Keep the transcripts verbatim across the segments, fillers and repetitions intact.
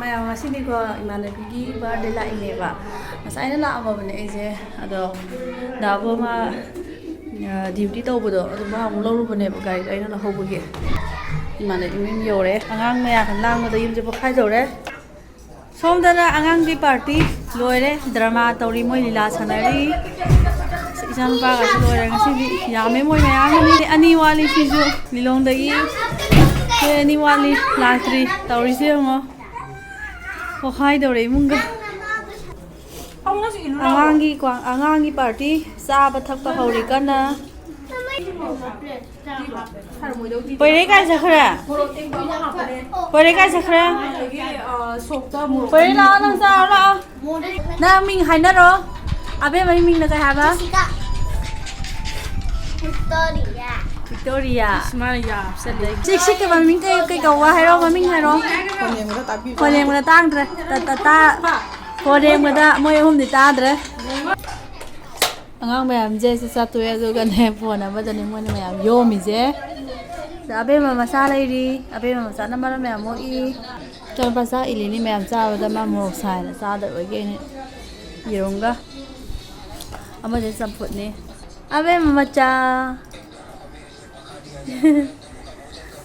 ꯃꯌꯥꯝ, ꯉꯁꯤꯗꯤꯀꯣ ꯏꯃꯥꯟꯅꯕꯤꯒꯤ ꯕꯥꯔꯗꯦ ꯂꯥꯛꯏꯅꯦꯕ꯫ ꯉꯁꯥꯏꯅ ꯂꯥꯛꯑꯝꯃꯕꯅꯦ ꯑꯩꯁꯦ, ꯑꯗꯣ ꯗꯥꯕꯣ ꯃꯥ ꯗ꯭ꯌꯨꯇꯤ ꯇꯧꯕꯗꯣ ꯑꯗꯨ ꯃꯥ ꯑꯃꯨꯛ ꯂꯧꯔꯨꯕꯅꯦꯕ, ꯒꯥꯔꯤꯗꯣ ꯑꯩꯅ ꯂꯧꯍꯧꯕꯒꯤ꯫ ꯏꯃꯥꯟꯅꯕꯤ ꯃꯌꯨꯝ ꯌꯧꯔꯦ꯫ ꯑꯉꯥꯡ ꯃꯌꯥꯝꯅ ꯂꯥꯡꯕꯗ ꯌꯨꯝꯁꯦ ꯄꯣꯛꯈꯥꯏꯗꯧꯔꯦ꯫ ꯁꯣꯝꯗꯅ ꯑꯉꯥꯡꯒꯤ ꯄꯥꯔꯇꯤ ꯂꯣꯏꯔꯦ, ꯗ꯭ꯔꯃꯥ ꯇꯧꯔꯤ, ꯃꯣꯏ ꯂꯤꯂꯥ ꯁꯥꯟꯅꯔꯤ꯫ ꯏꯆꯥꯅꯨꯄꯥꯒꯁꯨ ꯂꯣꯏꯔꯦ꯫ ꯉꯁꯤꯗꯤ ꯌꯥꯝꯃꯦ ꯃꯣꯏ ꯃꯌꯥꯝ꯫ ꯑꯅꯤ, ꯑꯅꯤ ꯋꯥꯠꯂꯤ ꯁꯤꯁꯨ ꯂꯤꯂꯣꯡꯗꯒꯤ꯫ ꯃꯣꯏ ꯑꯅꯤ ꯋꯥꯠꯂꯤ, ꯂꯥꯛꯇ꯭ꯔꯤ꯫ ꯇꯧꯔꯤꯁꯦ ꯌꯦꯡꯉꯣ, ꯄꯣꯈꯥꯏꯗꯧꯔꯦ ꯏꯃꯨꯡꯒ꯫ ꯑꯉꯥꯡꯒꯤ ꯀ꯭ꯋꯥ-, ꯑꯉꯥꯡꯒꯤ ꯄꯥꯔꯇꯤ꯫ ꯆꯥꯕ ꯊꯛꯄ ꯍꯧꯔꯤ ꯀꯟꯅ꯫ ꯄꯣꯏꯔꯩ ꯀꯥꯏ ꯆꯠꯈ꯭ꯔꯦ? ꯄꯣꯏꯔꯩ ꯀꯥꯏ ꯆꯠꯈ꯭ꯔꯦ? ꯄꯣꯏꯔꯩ ꯂꯥꯛꯑꯣ, ꯅꯪ ꯆꯥꯔꯣ ꯂꯥꯛꯑꯣ꯫ ꯅꯪ ꯃꯤꯡ ꯍꯥꯏꯅꯔꯣ꯫ ꯑꯕꯦꯝꯃꯒꯤ ꯃꯤꯡꯅ ꯀꯩ ꯍꯥꯏꯕ? ꯖꯦꯁꯤꯀꯥ꯫ ꯚꯤꯛꯇꯣꯔꯤꯌꯥ꯫ ꯚꯤꯛꯇꯣꯔꯤꯌꯥ꯫ ꯏꯁ, ꯃꯥꯅ ꯌꯥ ꯍꯥꯞꯆꯜꯂꯦ꯫ ꯆꯦꯛꯁꯤꯠꯀꯤ ꯃꯃꯤꯡ ꯀꯩ, ꯀꯩ ꯀꯧꯕ ꯍꯥꯏꯔꯣ? ꯃꯃꯤꯡ ꯍꯥꯏꯔꯣ꯫ ꯐꯣꯟ ꯌꯦꯡꯕꯗ ꯇꯥꯛꯄꯤꯌꯨ꯫ ꯐꯣꯟ ꯌꯦꯡꯕꯗ ꯇꯥꯡꯗ꯭ꯔꯦ꯫ ꯇ-, ꯇ-, ꯇꯥ-, ꯐꯣꯟ ꯌꯦꯡꯕꯗ ꯃꯣꯏ ꯑꯍꯨꯝꯗꯤ ꯇꯥꯗ꯭ꯔꯦ꯫ ꯑꯉꯥꯡ ꯃꯌꯥꯝꯁꯦ ꯆꯥꯛ ꯆꯥ ꯇꯣꯛꯑꯦ, ꯑꯗꯨꯒꯅꯦ ꯐꯣꯟ ꯑꯃꯗꯅꯦ ꯃꯣꯏꯅ ꯃꯌꯥꯝ ꯌꯣꯝꯃꯤꯁꯦ꯫ ꯑꯗ ꯑꯕꯦꯝꯃ ꯃꯆꯥ ꯂꯩꯔꯤ, ꯑꯕꯦꯝꯃ ꯃꯆꯥꯅ ꯃꯔꯝ ꯃꯌꯥꯝ ꯃꯣꯛꯏ꯫ ꯏꯆꯥꯅꯨꯄꯥ ꯆꯥꯛ ꯏꯜꯂꯤꯅꯤ ꯃꯌꯥꯝ ꯆꯥꯕꯗ, ꯃꯥ ꯃꯣꯔꯣꯛ ꯁꯥꯏꯅ ꯆꯥꯗꯕꯒꯤ ꯑꯩꯅ ꯌꯦꯔꯨꯝꯒ ꯑꯃꯗꯤ ꯆꯝꯐꯨꯠꯅꯤ꯫ ꯑꯕꯦꯝꯃ ꯃꯆꯥ꯫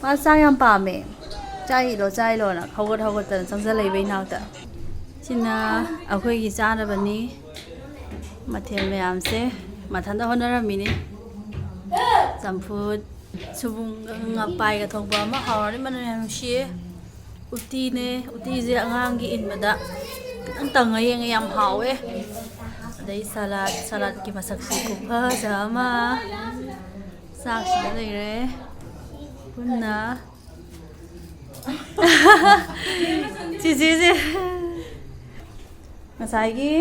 ꯃꯥ ꯆꯥꯛ ꯌꯥꯝ ꯄꯥꯝꯃꯦ꯫ ꯆꯥꯛ ꯏꯜꯂꯣ, ꯆꯥꯛ ꯏꯜꯂꯣꯅ ꯍꯧꯒꯠ ꯍꯧꯒꯠꯇꯅ ꯆꯪꯁꯤꯜꯂꯛꯏꯕ ꯏꯅꯥꯛꯇ꯫ ꯁꯤꯅ ꯑꯩꯈꯣꯏꯒꯤ ꯆꯥꯅꯕꯅꯤ꯫ ꯃꯊꯦꯜ ꯃꯌꯥꯝꯁꯦ ꯃꯊꯟꯇ ꯍꯣꯠꯅꯔꯝꯃꯤꯅꯤ꯫ ꯆꯝꯐꯨꯠ, ꯁꯣꯏꯕꯨꯝꯒ ꯉꯄꯥꯏꯒ ꯊꯣꯡꯕ ꯑꯃ ꯍꯥꯎꯔꯅꯤ, ꯃꯅꯝ ꯌꯥꯝ ꯅꯨꯡꯁꯤꯌꯦ꯫ ꯎꯇꯤꯅꯦ, ꯎꯇꯤꯁꯦ ꯑꯉꯥꯡꯒꯤ ꯏꯟꯕꯗ ꯈꯤꯇꯪ ꯇꯪꯉ ꯌꯦꯡꯉꯦ, ꯌꯥꯝ ꯍꯥꯎꯋꯦ꯫ ꯑꯗꯩ ꯁꯂꯥꯗ, ꯁꯂꯥꯗꯀꯤ ꯃꯁꯛꯁꯤ ꯈꯨꯐꯖ ꯑꯃ꯫ ꯆꯥꯛꯁꯤꯗ ꯂꯩꯔꯦ ꯄꯨꯟꯅ꯫ ꯆꯤꯆꯦꯁꯦ ꯉꯁꯥꯏꯒꯤ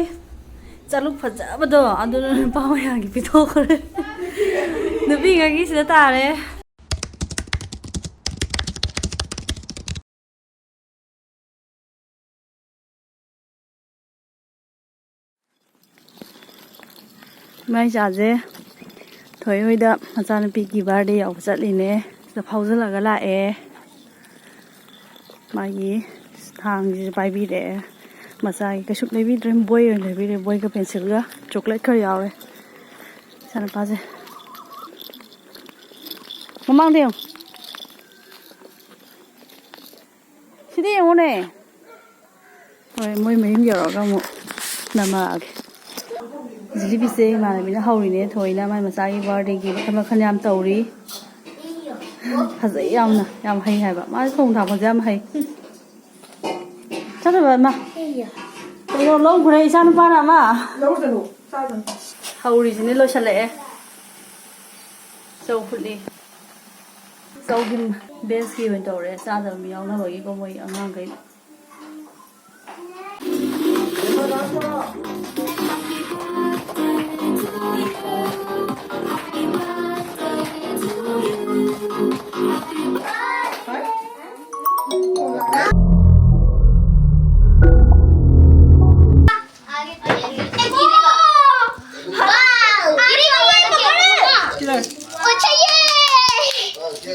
ꯆꯂꯨꯛ ꯐꯖꯕꯗꯣ ꯑꯗꯨꯅ ꯅꯨꯄꯥ ꯃꯌꯥꯝꯒꯤ ꯄꯤꯊꯣꯛꯈ꯭ꯔꯦ꯫ ꯅꯨꯄꯤꯉꯩꯒꯤ ꯁꯤꯗ ꯇꯥꯔꯦ꯫ ꯏꯃꯥ ꯏꯆꯥꯁꯦ ꯊꯣꯏ ꯍꯣꯏꯗ ꯃꯆꯥꯅꯨꯄꯤꯒꯤ ꯕꯥꯔꯗꯦ ꯌꯥꯎꯕ ꯆꯠꯂꯤꯅꯦ꯫ ꯁꯤꯗ ꯐꯥꯎꯖꯜꯂꯒ ꯂꯥꯛꯑꯦ꯫ ꯃꯥꯒꯤ ꯊꯥꯡꯁꯤꯁꯨ ꯄꯥꯏꯕꯤꯔꯛꯑꯦ꯫ ꯃꯆꯥꯒꯤ ꯀꯩꯁꯨ ꯂꯩꯕꯤꯗ꯭ꯔꯦ, ꯕꯣꯏ ꯑꯣꯏꯅ ꯂꯩꯕꯤꯔꯦ, ꯕꯣꯏꯒ ꯄꯦꯟꯁꯤꯜꯒ꯫ ꯆꯣꯀ꯭ꯂꯦꯠ ꯈꯔ ꯌꯥꯎꯔꯦ ꯏꯆꯥꯅꯨꯄꯥꯁꯦ꯫ ꯃꯃꯥꯡꯗ ꯌꯦꯡꯉꯨ꯫ ꯁꯤꯗꯤ ꯌꯦꯡꯉꯨꯅꯦ꯫ ꯍꯣꯏ, ꯃꯣꯏ ꯃꯌꯨꯝ ꯌꯧꯔꯒ ꯑꯃꯨꯛ ꯅꯝꯃꯛꯑꯒꯦ꯫ ꯖꯤꯂꯤꯕꯤꯁꯦ ꯏꯃꯥꯟꯅꯕꯤꯅ ꯍꯧꯔꯤꯅꯦ ꯊꯣꯏꯅ, ꯃꯥꯏ ꯃꯆꯥꯒꯤ ꯕꯥꯔꯗꯦꯒꯤ ꯃꯈꯜ ꯃꯈꯜ ꯌꯥꯝ ꯇꯧꯔꯤ꯫ ꯐꯖꯩ ꯌꯥꯝꯅ, ꯌꯥꯝ ꯍꯩ ꯍꯥꯏꯕ꯫ ꯃꯥꯁꯦ ꯊꯣꯡ ꯊꯥꯛꯄꯁꯦ ꯌꯥꯝ ꯍꯩ꯫ ꯆꯠꯈ꯭ꯔꯕ ꯑꯃ? ꯀꯩꯅꯣ ꯂꯧꯈ꯭ꯔꯦ ꯏꯆꯥ ꯅꯨꯄꯥꯅ ꯑꯃ꯫ ꯂꯧꯗꯅꯨ, ꯆꯥꯗꯅꯨ꯫ ꯍꯧꯔꯤꯁꯤꯅꯦ ꯂꯣꯏꯁꯤꯜꯂꯛꯑꯦ꯫ ꯆꯧ ꯐꯨꯠꯂꯤ꯫ ꯆꯧꯒꯤ ꯕꯦꯁꯀꯤ ꯑꯣꯏꯅ ꯇꯧꯔꯦ, ꯆꯥꯗꯕ ꯃꯤ ꯌꯥꯎꯅꯕꯒꯤꯀꯣ ꯃꯣꯏ ꯑꯉꯥꯡꯈꯩ꯫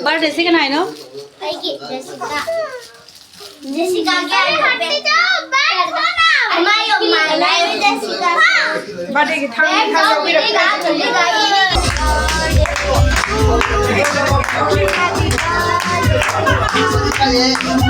ꯕꯥꯔꯗꯦꯁꯤ ꯀꯅꯥꯏꯅꯣ? ꯑꯩꯒꯤ ꯖꯦꯁꯤꯀꯥ꯫ ꯖꯦꯁꯤꯀꯥꯒꯤ ꯍꯥꯏꯔꯣ? ꯃꯥꯏ ꯑꯣ ꯃꯥꯏ, ꯃꯥꯏ ꯑꯣ ꯖꯦꯁꯤꯀꯥ꯫ ꯕꯥꯔꯗꯦꯒꯤ ꯊꯥꯡ ꯊꯥꯡ ꯌꯥꯎꯕꯤꯔꯛꯇ꯭ꯔꯦ꯫ ꯖꯦꯁꯤꯀꯥ꯫